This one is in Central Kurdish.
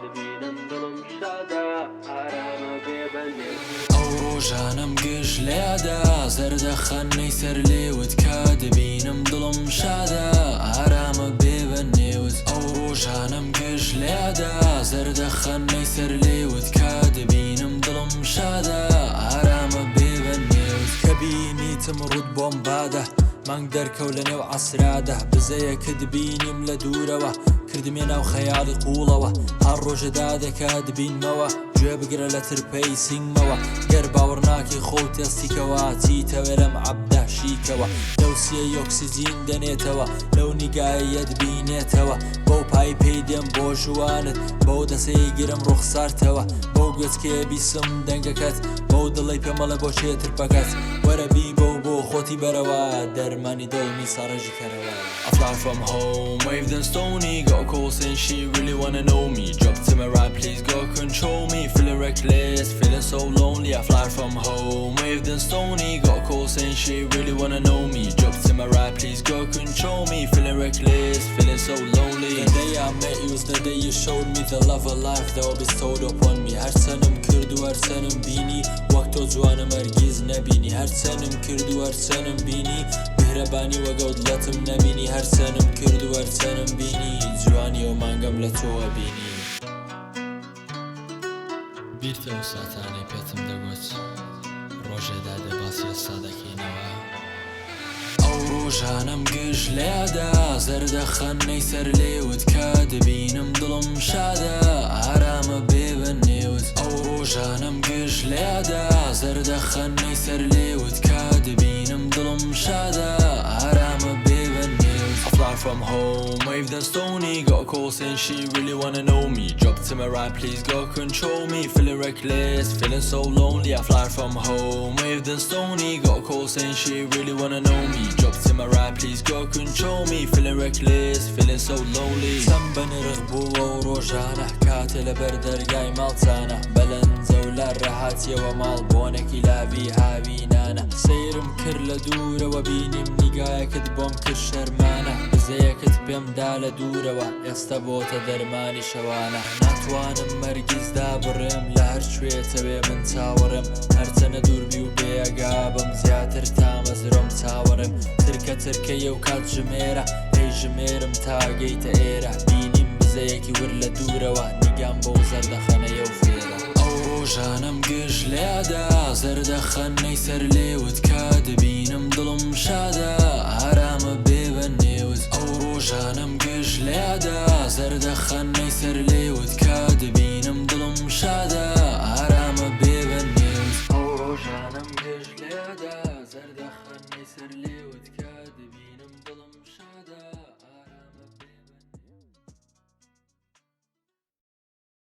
دەبینم دڵم شادە ئارامە بێ بە نێو. ئەو ڕۆژانەم گشت لەیادا زەردەخەنەی سەر لێوت کە دەبینم دڵم شادە ئارامە بێ بە نێوت. ئەو ڕۆژانەم گشت لەیادا زەردەخەنەی سەر لێوت کە دەبینم دڵم شادە ئارامە بێ بە نێوت. کە بینیتم ڕووت بۆم بادە مانگ دەرکەو لە نێو عەسرادە بزەیەکت بینیم لە دوورەوە کردمیە ناو خەیاڵی قووڵەوە هەر ڕۆژێ دادێکە دبینمەوە گوێ بگرە لە ترپەی سینگمەوە گەر باوەڕ ناکەی خۆو تێستیکەوە چیتەوێ لەم عەبدە شیکەوە لەو سیەی ئۆکسجین دەنێتەوە لەو نیگایەت بینێتەوە بەو پای پێی دێم بۆ ژوانت بەو دەسەی گرم ڕوخسارتەوە بەو گوێچکەیە بیسم دەنگەکەت بەو دڵەی پێمەڵێ بۆ چێ ترپەکەت وەرە بیبە و بۆ خۆتی بەرەوە دەرمانی دڵمی ساڕێژی کەرەوە. I fly from home, waved and stony. Got a call saying she really wanna know me. Drop to my right, please go control me. Feeling reckless, feeling so lonely. I fly from home, waved and stony. Got a call saying she really wanna know me. Drop to my right, please go control me. Feeling reckless, feeling so lonely. The day I met you is the day you showed me the love of life that will bestowed upon me. هەرچەنم کرد و هەرچەنم بینی وەک تۆ جوانم هەرگیز نەبینی. هەرچەنم کرد و هەرچەنم بینی میهرەبانی وەک ئەو دڵەتم نەبینی. هەرچەنم کرد و هەرچەنم بینی جوانی ئەو مانگەم لە تۆوە بینی. بیرتە ئەو ساتانەی پێتم دەگوت ڕۆژێ دادێ باسی ئێستا دەکەینەوە؟ ئەو ڕۆژانەم گشت لەیادا زەردەخەنەی سەر لێوت کە دەبینم دڵم شادە ئارامە بێ بە نێوت. ئەو ڕۆژانەم گشت لەیادا زەردەخەنەی سەر لێوت کە دەبینم دڵم شادە ئارامە بێ بە نێوت. I fly from home, waved and stony. Got a call saying she really wanna know me. Drop to my right, please go control me. Feeling reckless, feeling so lonely. I fly from home, waved and stony. Got a call saying she really wanna know me. Drop to my right, please go control me. Feeling reckless, feeling so lonely. چەند بەنرخ بوو ئەو ڕۆژانە کاتێ لەبەر دەرگای ماڵتانە بەلەنجە و لار ڕەهاتیەوە ماڵ بۆنێکی لاوی هاوینانە سەیرم کرد لە دوورەوە بینیم نیگایەکت بۆم کرد شەرمانە بزەیەکت پێم دا لە دوورەوە ئێستا بۆتە دەرمانی شەوانە ناتوانم هەرگیز دابڕێم لە هەر کوێ تەوێ من چاوەڕێم هەرچەنە دووربی و بێئەگابم زیاتر تامەزرۆم چاوەڕێم ترکە ترکەیە و کات ژمێرە هەی ژمێرم تا گەیتە ئێرە بینیم بزەیەکی ور لە دوورەوە نیگام بەو زەردەخەنەیە و فێرە. ئەو ڕۆژانەم گشت لەیادا زەردەخەنەی سەر لێوت کە دەبینم دڵم شادە ئارامە بێ بە نێوت. ئەو ڕۆژانەم گشت لەیادا زەردەخەنەی سەر لێوت کە دەبینم دڵم شادە ئارامە بێ بە نێوت. ئەو ڕۆژانەم گشت لەیادا زەردەخەنەی سەر لێوت کە.